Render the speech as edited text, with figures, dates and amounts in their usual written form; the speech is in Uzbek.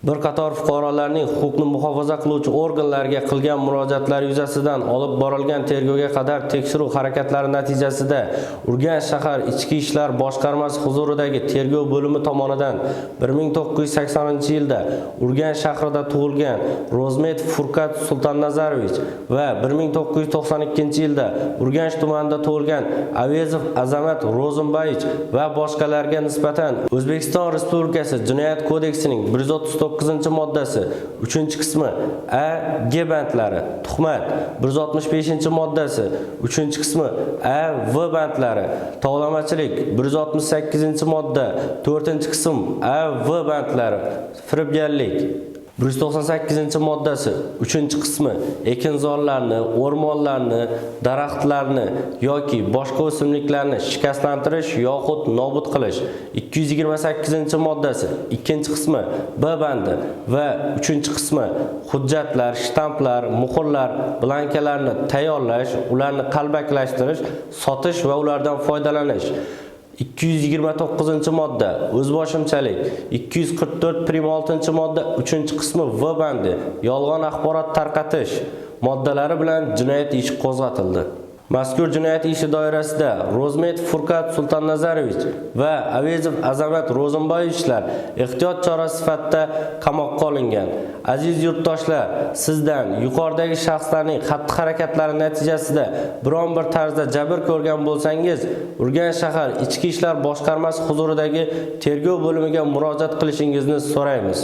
Bir qator fuqarolarning huquqni muhofaza qiluvchi organlarga qilgan murojaatlari yuzasidan olib borilgan tergovga qadar tekshiruv harakatlari natijasida Urganch shahar Ichki ishlar boshqarmasi huzuridagi tergov bo'limi tomonidan 1980-yilda Urganch shahrida tug'ilgan Rozmetov Furqat Sultonnazarovich va 1992-yilda Urganch tumanida tug'ilgan Avezov Azamat Ro'zimbayevich va boshqalarga nisbatan O'zbekiston Respublikasi Jinoyat kodeksining 139-moddasi 3-qismi A, G bandlari, tuhmat, 165-moddasi 3-qismi A, V bandlari, tovlamachilik, 168-modda 4-qism A, V bandlari, firibgarlik, 198-moddasi 3-qismi ekinzorlarni, o'rmonlarni, daraxtlarni yoki boshqa o'simliklarni shikastlantirish yoxud nobud qilish, 228-moddasi 2-qismi B bandi va 3-qismi hujjatlar, shtamplar, muhrlar, blankalarni tayyorlash, ularni qalbaklashtirish, sotish va ulardan foydalanish, 229-modda o'zboshimchalik, 244 prim 6-modda 3-qismi V bandi yolg'on axborot tarqatish moddalari bilan jinoyat ishi qo'zg'atildi. Mazkur jinoyat ishi doirasida Rozmetov Furqat Sultonnazarovich va Avezov Azamat Ro'zimboyevichlar ehtiyot chorasi sifatida qamoqqa olingan. Aziz yurtdoshlar, sizdan yuqoridagi shaxslarning xatti-harakatlari natijasida biron bir tarzda jabr ko'rgan bo'lsangiz, Urganch shahar Ichki ishlar boshqarmasi huzuridagi tergov bo'limiga murojaat qilishingizni so'raymiz.